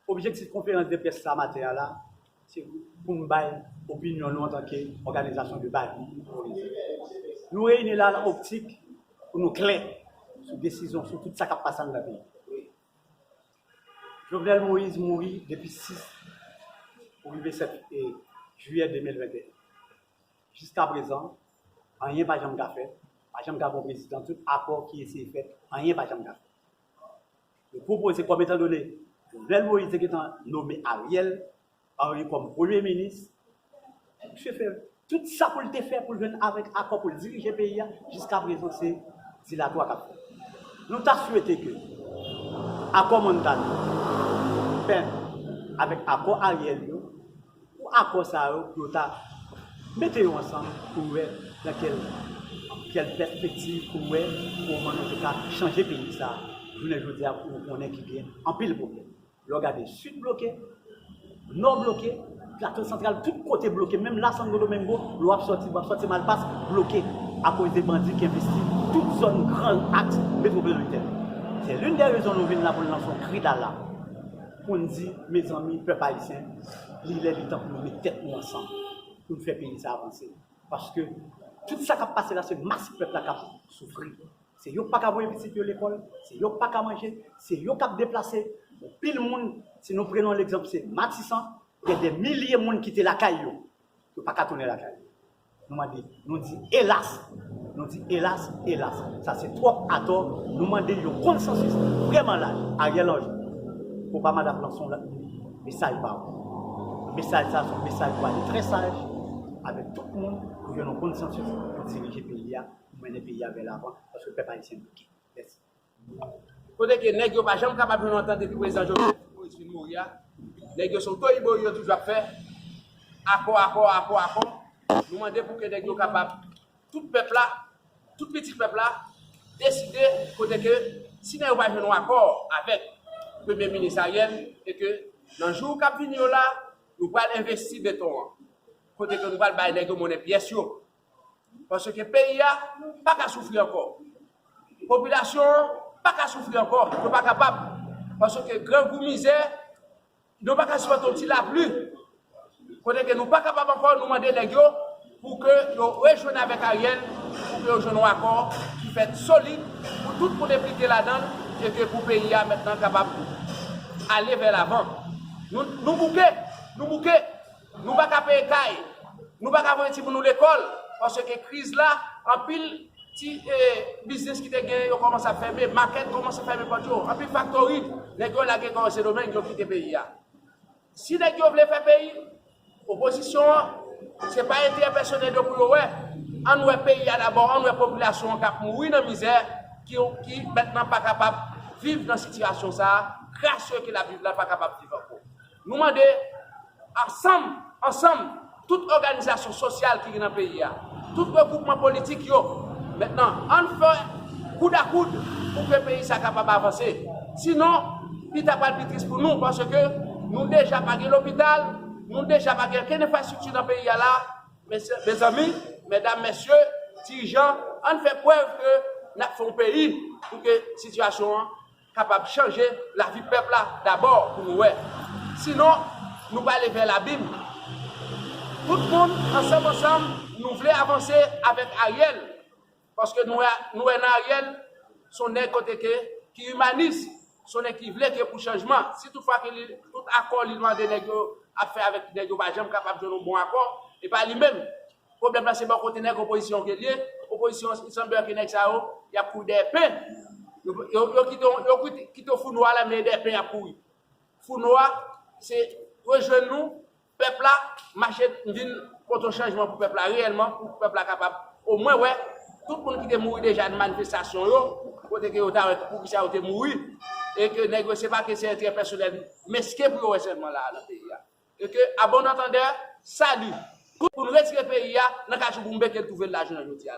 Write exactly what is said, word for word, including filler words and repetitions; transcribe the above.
Objektif konferans de près sa maten an la, se pou n bay opinyon nou antanke òganizasyon de baz. Nou reyini la nan optik pou nou klè sou desizyon, sou tout sa k ap pase anndan peyi. Jovenel Moïse mouri depi sis pou rive sèt jiyè de mil venteyen. Jiskaprezan, anyen pa janm ka fèt, pa janm ka gen yon prezidan, tout akò ki eseye fèt, anyen pa janm ka fèt. Yo pwopoze kòm, etandone Jovenel Moïse te gentan nome Ariel Henry kòm premye minis, misye fè tout sa pou l te fè pou l jwenn avèk akò pou l dirije peyi a, jiskaprezan se dilatwa k ap fèt. Nou ta swete ke akò Montana, Pèn, avèk akò Ariel yo, pou akò sa yo, pou yo ta mete yo ansanm pou wè nan kèl, kèl pèspektiv, pou wè kòman nou te ka chanje peyi sa, jounen jodi a, pou nou konnen ki gen anpil pwoblèm. Lè w gade Sid bloke, Nò bloke, Plato Santral, tout kote bloke, menm la Santo Domingo, lè w ap sòti, w ap sòti Malpas, bloke, akoz de bandi ki envesti tout zòn gran aks metwopolitèn. Se l'une des raisons nou vin la pou n lanse yon kri d'alarme, pou n di, mezanmi, pèp ayisyen, li lè li tan pou nou met tèt nou ansanm, pou n fè peyi sa avanse. Paske tout sa k ap pase la, se mas pèp la k ap soufri. Se yo k pa ka voye pitit yo lekòl, se yo k pa ka manje, se yo k ap deplase. Anpil moun, si nou pran yon legzanp, se Matisan, gen de milye moun kite lakay yo, yo pa ka tounen lakay yo. Nou mande, nou di elas, nou di elas, elas. Sa se twòp atò. Nou mande yon konsansis vrèman laj. Ariel Henry, pou pa madam lanse yon lòt mesaj ba ou. Mesaj sa se yon mesaj pou ale trè saj avèk tout moun pou jwenn yon konsansis pou dirije peyi a, pou mennen peyi a vè lavan, paske pèp ayisyen bloke. Mèsi. Kote ke nèg yo pa janm kapab jwenn yon antant depi prezidan Jovenel Moïse fin mouri a. Nèg yo se toyiboyi yo toujou ap fè. Akò, akò, akò, akò. Nou mande pou ke nèg yo kapab, tout pèp la, tout pitit pèp la, deside kote ke si nèg yo pa jwenn yon akò avèk Premye Minis Ariel, e ke nan jou k ap vini yo la, nou pral envesti beton an. Kote ke nou pral bay nèg yo monnen pyès yo. Paske peyi a pa ka soufri ankò. Popilasyon an pa ka soufri ankò. Yo pa kapab. Paske grangou, mizè, nou pa ka sipòte yon ti lapli. Kote ke nou pa kapab ankò, nou mande nèg yo pou ke yo rejwenn avèk Ariel, pou ke yo jwenn yon akò ki fèt solid, pou tout moun enplike ladan l, e ke pou peyi a mentnan kapab ale vè lavan. Nou, nou bouke, nou bouke. Nou pa ka peye kay. Nou pa ka voye timoun nou lekòl. Paske kriz la, anpil ti, eh, biznis ki te gen, yo kòmanse ap fèmen. Makèt kòmanse fèmen pòt yo. Anpil faktori, nèg yo lage kò yo Sendomeng, yo kite peyi a. Si nèg yo vle fè peyi, opozisyon an, se pa enterè pèsonèl yo pou yo wè. Ann wè peyi a dabò, ann wè popilasyon an k ap mouri nan mizè, ki, ki mentnan pa kapab viv nan sitiyasyon sa a, kras yo ke l ap viv la pa kapab viv ankò. Nou mande ansanm, ansanm, tout òganizasyon sosyal ki gen nan peyi a, tout regwoupman politik yo, mentnan, ann fè koud a koud pou ke peyi sa kapab avanse. Sinon, pita pral pi tris pou nou, paske nou deja pa gen lopital, nou deja pa gen okenn enfrastrikti nan peyi a la. Mesye, mezanmi, medam, mesye, dirijan, ann fè prèv ke n ap fè yon peyi pou ke sitiyasyon an kapab chanje lavi pèp la dabò pou nou wè. Sinon, nou prale vè labim. Tout moun, ansanm, ansanm, nou vle avanse avèk Ariel. Paske nou wè, nou wè nan Ariel, se yon nèg kote ke, ki imanis, se yon nèg ki vle ke pou chanjman. Si toutfwa ke li, tout akò li mande nèg yo ap fè avèk nèg yo pa janm kapab jwenn yon bon akò, e pa li menm. Pwoblèm nan se bò kote nèg opozisyon ke l ye. Opozisyon, il semblerait ke nèg sa yo, y ap kouri dèyè pen. Yo, yo, yo kite, yo kite, kite fou nwa la, men dèyè pen y ap kouri. Fou nwa, se rejwenn nou, pèp la, mache vin pote yon chanjman pou pèp la reyèlman, pou pèp la kapab omwen wè tout moun ki te mouri deja nan manifestasyon yo, kote ke yo ta wè poukisa yo te mouri, e ke nèg yo se pa ke se enterè pèsonèl mesken pou yo wè sèlman la a nan peyi a. E ke, à bon entendeur, sali, pou n retire peyi a nan kachou pou n beke l twouve l la jounen jodi a.